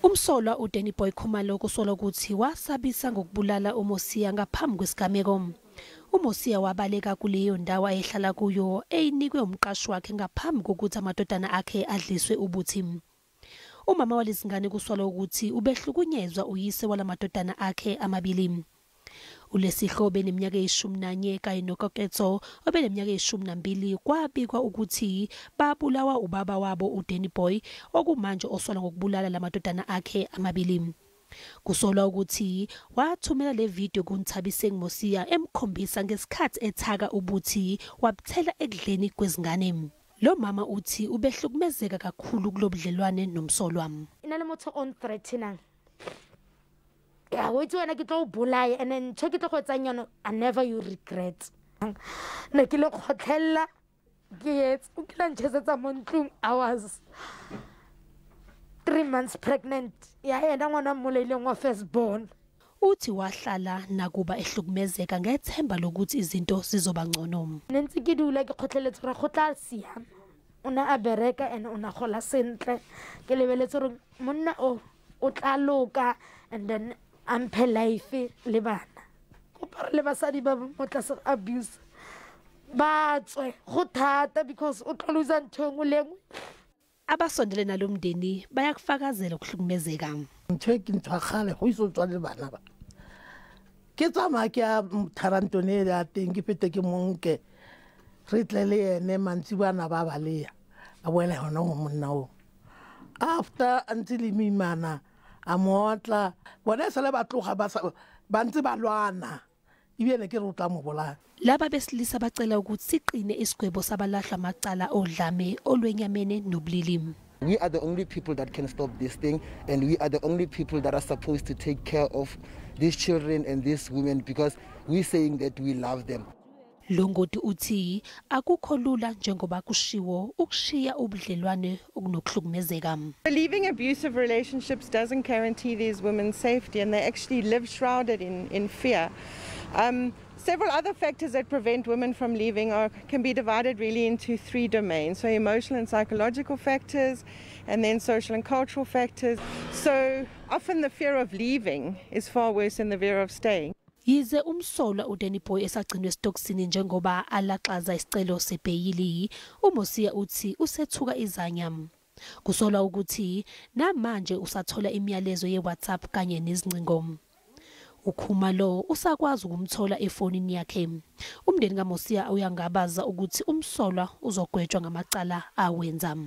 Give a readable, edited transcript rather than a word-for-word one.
Umsolwa uDanny Boy Khumalo kusolwa ukuthi wasabisa ngokubulala uMosia ngaphambi kwesigameko. UMosia wabaleka kuleyo ndawo ayehlala kuyo eyinikwe umqashi wakhe ngaphambi kokuthi amadodana akhe adliswe ubuthi. Umama walezingane kusolwa ukuthi ubehlukunyezwa uyise walamadodana akhe amabili. ULesihlo obeneminyaka eyi-11 kanye noKoketso obeneminyaka eyi-12 kwabikwa ukuthi babulawa ubaba wabo uDanny Boy okumanje osolwa ngokubulala lamadodana akhe amabili. Kusolwa ukuthi wathumela le video kuNthabiseng Mosia emkhombisa ngesikhathi ethaka ubuthi wabuthela ekudleni kwezingane. Lo mama uthi ubehlukumezeka kakhulu kulobudlelwane nomsolwa. E na le motho o nthreatenang. Ya, o itse wena ke tlo o bolaya, and then ntho e ke tlo go etsang yone, I never you regret. Ne ke le kgotlhella, ke etse, o kile a ntjhesetsa mo ntlong, I was 3 months pregnant. Ya yena ngwana mmolaileng wa first born. Uthi wahlala nakuba ehlukumezeka ngethemba lokuthi izinto zizoba ngcono. Ne ntse ke dula ke kgotlheletse gore go tla siama. O ne a bereka and o ne a gola sentle. Ke lebeletse gore monna o, o tla loka and then a mphe life le bana. Kopa le basadi ba mo tlase ga abuse ba tswe, go thata because o tlo lose ntho e nngwe le nngwe. Abasondele nalomndeni bayakufakazela ukuhlukumezeka. Ntho e ke ntho ya kgale go iso tswa le bana ba. Ke tsamaya ke ya Tharantone e ya teng, ke fete ke monke, re tle le ene mantsiboana ba baleya, a boela hona ho monna oo. After a ntse le moimana, a mo otla, bona e sale ba tloga ba sa, ba ntse ba lwana, ebile ne ke re o tla mo bolaya. Laba besilisa bacela ukuthi siqine isigwebo sabalahlwa amacala odlame olwenyamene nobulili. We are the only people that can stop this thing, and we are the only people that are supposed to take care of these children and these women, because we're saying that we love them. Longoti uthi akukho lula njengoba kushiwo ukushiya ubudlelwane okunokuhlukumezeka. Leaving abusive relationships doesn't guarantee these women safety, and they actually live shrouded in fear. Several other factors that prevent women from leaving can be divided really into 3 domains. So emotional and psychological factors, and then social and cultural factors. So often the fear of leaving is far worse than the fear of staying. Yize umsolwa uDanny Boy esagcinwe esitokisini njengoba alaxaza isicelo sebheyili, uMosia uthi usethuka izanya. Kusolwa ukuthi namanje usathola imiyalezo yeWhatsApp kanye nezingcingo. uKhumalo usakwazi ukumthola efonini yakhe. Umndeni kaMosia uyangabaza ukuthi umsolwa uzogwetshwa ngamacala awenza.